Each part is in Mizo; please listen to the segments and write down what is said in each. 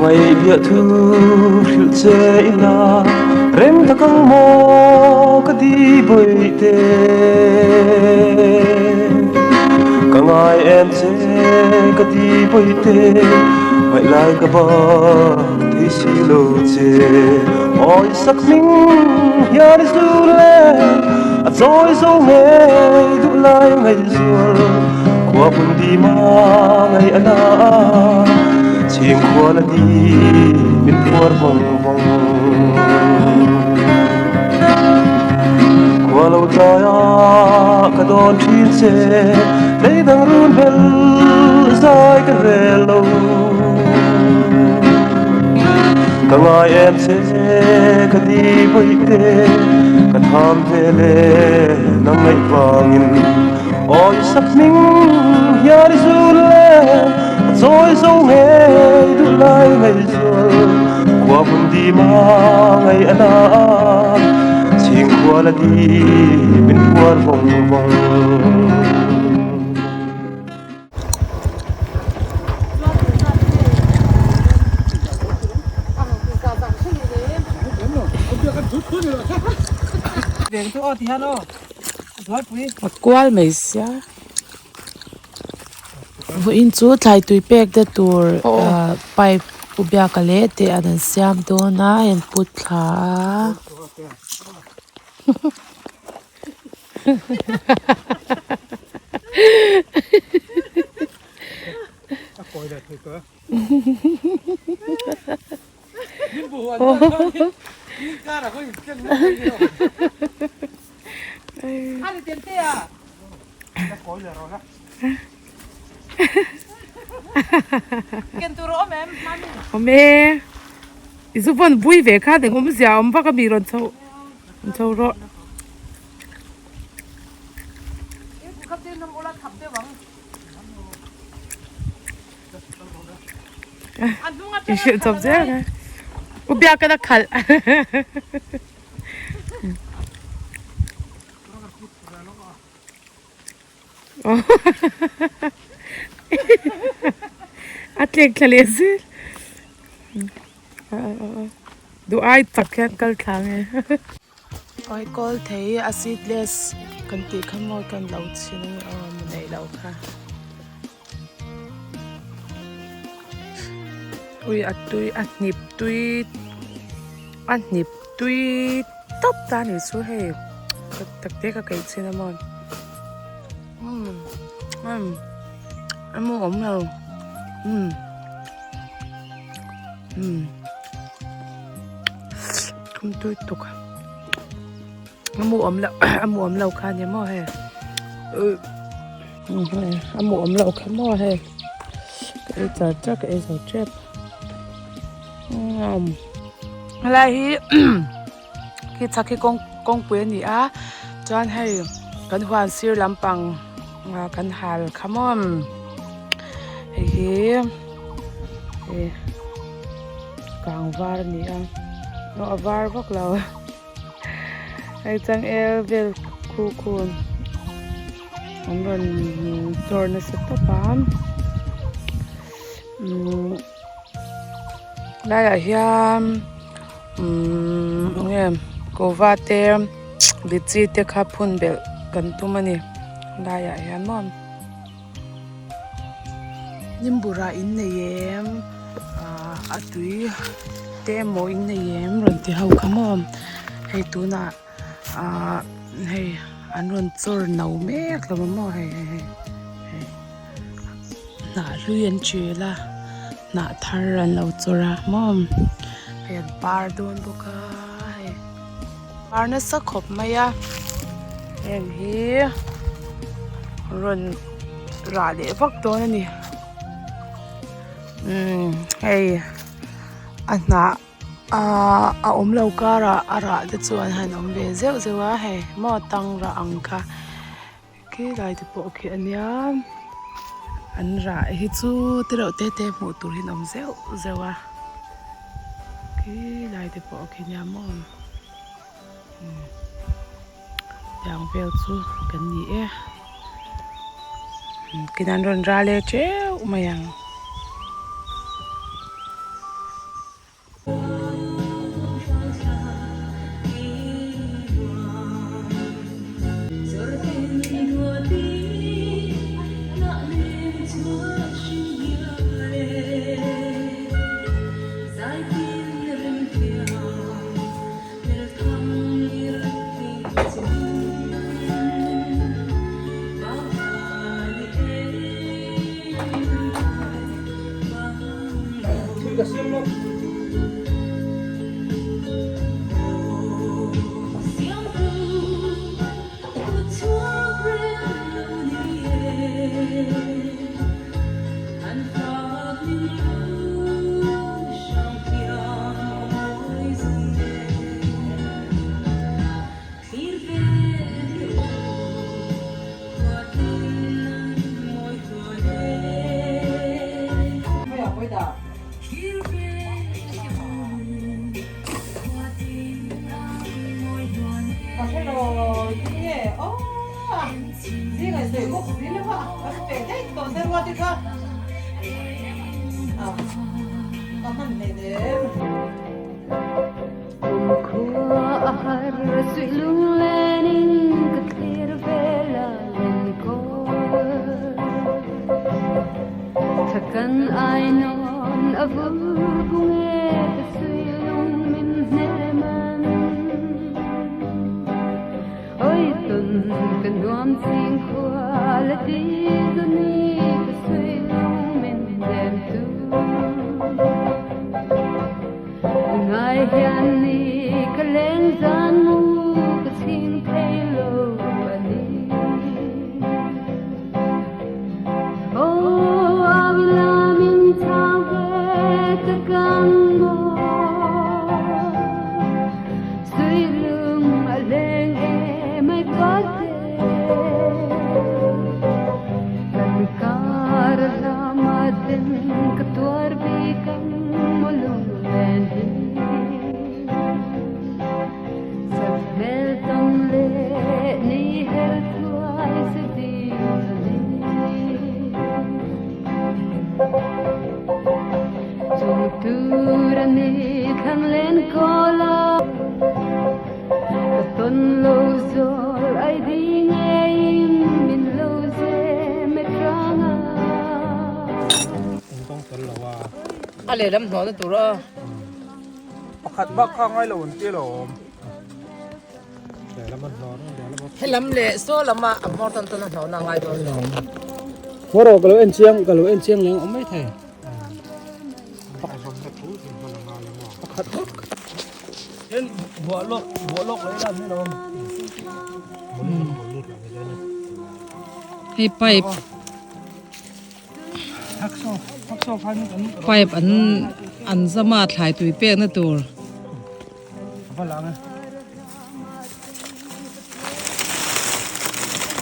Ka ngaih biah thu hrilh che ila rem tak ang maw ka di bawihte. Ka ngai em che ka di bawihte ngaih lai ka bak thei si lo che. Awi sak hming hian i zu le a chawi zo ngei duh lai ngaihzual khua hmun dim a ngaih a na a chhing khual a di min phuar vawng vawng. Khua lo tlai a ka dawn thin che lei dang run bel zai ka rel lo. Ka ngai em che ka di bawihte ka tham ve le nang ngaih vangin awi sak hming hian i zul le a chawi zo ngei duh lai ngaihzual khua hmun dim a ngaih a na chhing khual a di min phuar vawng vawng. A kual mai sia vawiin chu thlai tui pek te tur ah pipe u biaka leh te an an siam dawn a hei an put thla a. Awm e i zu vawn bui ve khan eng awmzia a awm vak a mi rawn chho chho rawh. I hrilh chawp zel ang e. U biak a khalh. A tlek thla leh zel. Duh ai chak hian kal thla ang e. Awi kawl thei a seedless kan tih kha maw kan lo chhin a ni aw mi neih loh kha. Ui a tui a hnip tui a hnip tui tawp ta a nih chu hei tak te ka keih chhin a maw umm umm a mu awm lo umm umm thum tui tuk a a mu awm loh a mu awm lo kha a ni maw hei a mu awm loh kha maw hei ka ei char char ka ei zo tep umm helai hi khi chhak hi kawng kawngpui a ni a chuan hei kan huan sir lampang kan hal kha maw hei hi ih kang var a ni a a var vak lo. Hei changel vel khu khun an rawn chawr nasa tawp a umm laiah hian umm enge kova te litchi te kha phun belh kan tum a ni laiah hian maw. Nimbura in nei em ah a tui te emaw in nei em rawn ti ho kha maw hei tunah ah hei an rawn chawr no mek lo maw hei hei hei hei hnah hlui an tial a hnah thar an lo chawr a maw hei an par dawn bawk a hei par nasa khawp mai a heng hi rawn rah leh vak dawn a ni umm hei a hnah ahh a awm lo karah a rah te chu an han awm ve zeuh zeuh a hei maw tang rah ang kha khi lai te pawh khi a nia an rah hi chu te reuh te te hmuh tur hi an awm zeuh zeuh a khi lai te pawh khi a nia maw umm tiang vel chu kan ni e kinan rawn ral e teuh mai ang. A lehlam hnawhna tur a. Pakhat bak kha ngai lo an ti alawm. Helam leh saw lama a hmawr tawn tawn a hnawhna a ngai dawn lo. Hmawr aw ka lo en chiang ka lo en chiang leng awm mai thei. Pakhat bak. Hian buah lawk buah lawk leh ila ni lo. Hei pipe Pipe an an zam a thlai tui pekna tur.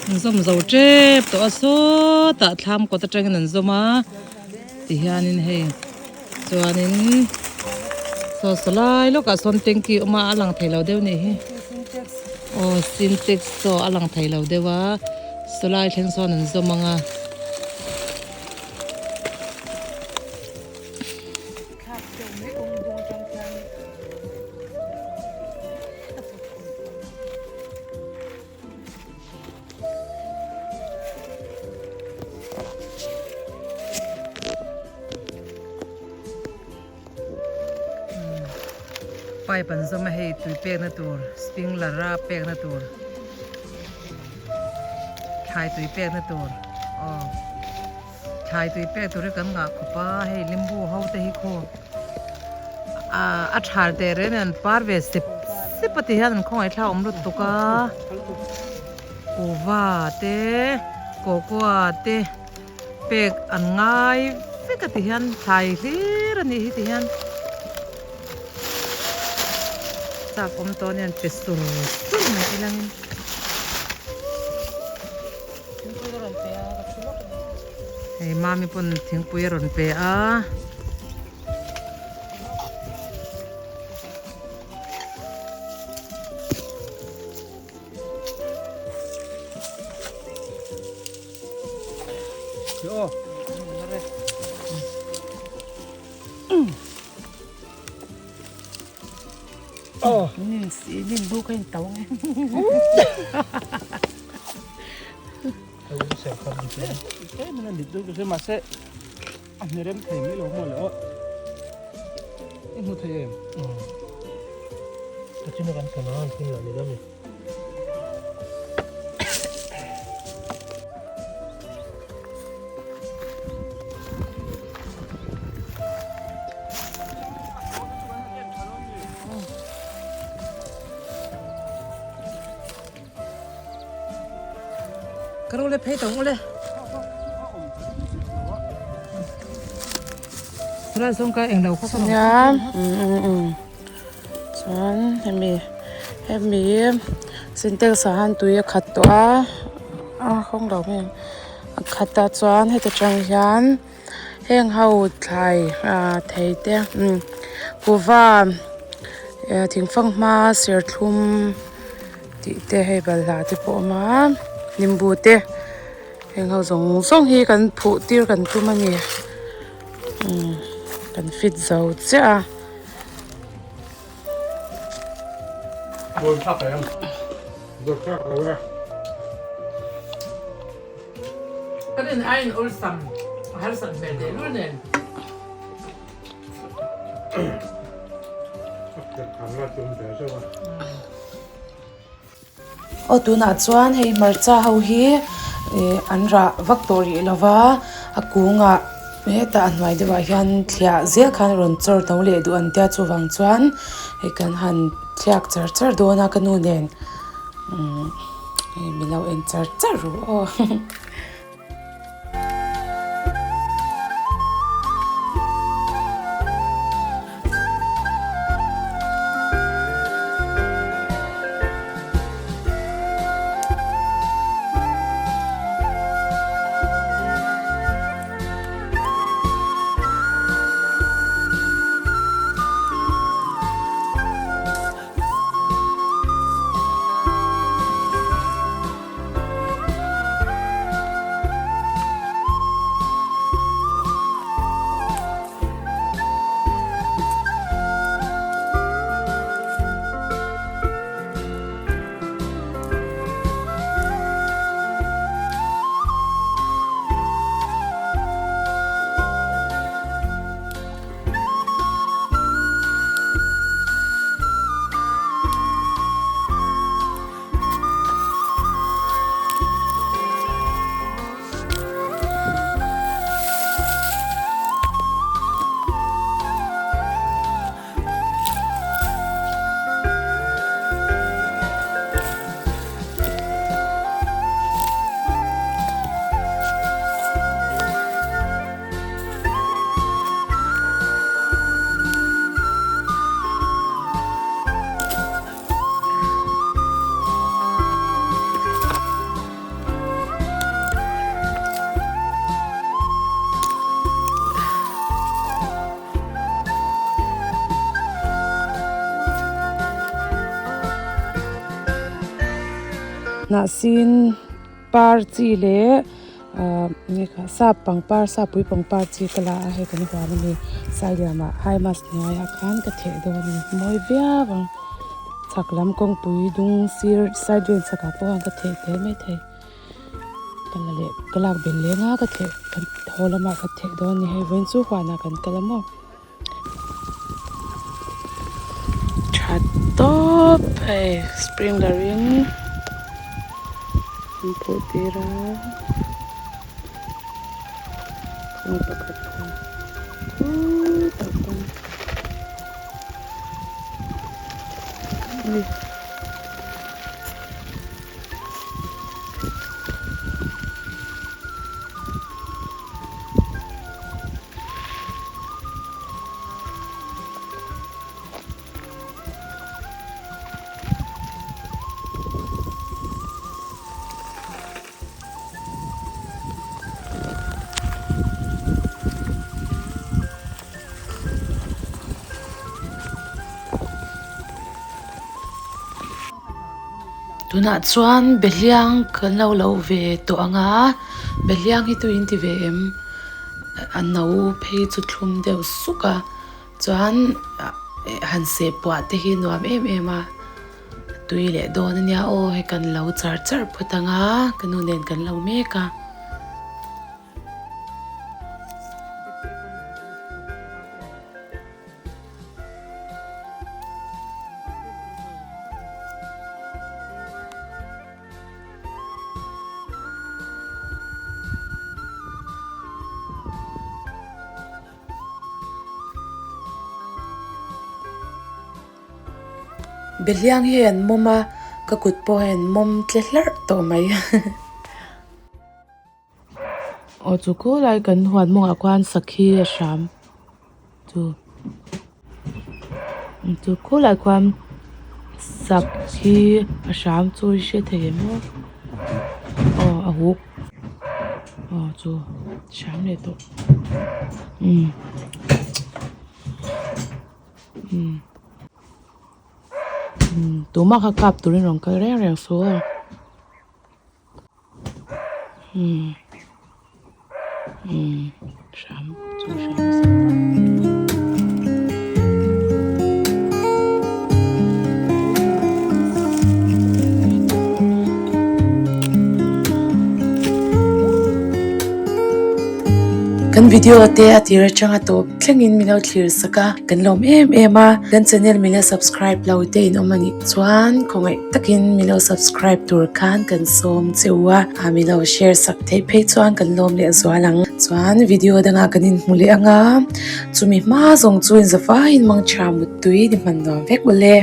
An zawm zo tep tawh a sawtah thlam kawt atangin an zawm a tihianin hei chuanin saw saw lai lawkah sawn tanky awm a a lang thei lo deuh anih hi aw sintex saw a lang thei lo deuh a saw lai thleng sawn an zawm ang a. Pipe an zawm a hei tui pekna tur sprinkler a pekna tur thlai tui pekna tur aw thlai tui pek tur hi kan ngah khawp a hei limbu ho te hi khaw a thal teh reng an par ve sep sep a ti hian an khawngaih thla awm lutuk a kuhva te cocoa te pek an ngai vek a ti hian thlai hlir a nih hi ti hian chak awm tawh a ni an pe sur sur mai ilangin. Hei mami pawn thingpui a rawn pe a. Nin bu ka in tau nge. Ka ro le phei tawh ang ule. Tunah chuan ka englo kha ka rawn Nia chuan hemi hemi sintex ah hian tui a khat tawh a a hawng lo mai ang a khat a chuan heti tang hian heng ho thlai ah thei te kuhva thingfanghma serthlum. Tih te hei balhla te pawh a awm a nimbu te heng ho zawng zawng hi kan phuh tir kan tum a ni umm kan fit zo chiah a. Ka rin aiin awlsam a harsat hmel tehlul nen. Aw tunah chuan hei hmarcha ho hi ih an rah vak tawh rih lo va a kungah hetah a hnuai deuhah hian thliah zel khan a rawn chawr tho leh duh an tia chuvang chuan hei kan han thliak char char dawn a ka nu nen umm hei min lo en char char ru aw. Hnahsin par chi leh ahh nge kha sap pangpar sappui pangpar chi ka la a hei kan huan a ni sailiamah high mast hnuaiah khan ka theh dawn a ni mawi viau ang. Chhak lam kawngpui dung sir side vel chhakah pawh khan ka theh tel maithei ka la leh ka lak belh leng a ka theh kan haw lamah ka theh dawn a ni hei vawiin chu huanah kan kal a maw tha tawp hei sprinkler in an phuh tir a kawng pakhat khutah khawn. Tunah chuan behliang kan lo lo ve tawh ang a behliang hi tui in ti ve em a no phei chu thlum deuh suk a chuan han seh puah te hi nuam em em a tui leh dawn a nia aw hei kan lo char char phawt ang a ka nu nen kan lo mek a. Behliang hi an mawm a, ka kut pawh hi an mawm tle hlarh tawh mai. Aw chu khulai kan huan mawngah khuan sakhi a hram chu chu khulai khuan sakhi a hram chu i hre thei em aw aw a huk aw chu hram leh tawh umm umm. Tumah kha kap turin rawn kal reng reng suh aw umm umm hram chu hram nasa. Kan video te a tir atanga tawp thlengin min lo thlir sak a. Kan lawm em em a, kan channel min la subscribe lo te in awm a nih chuan khawngaih takin min lo subscribe tur khan kan sawm che u a, ah min lo share sak theih phei chuan kan lawm leh zual ang. Chuan video dangah kan inhmu leh ang a, chumi hma zawng chu inzavaiin mangtha muttui ni hman nuam vek ule.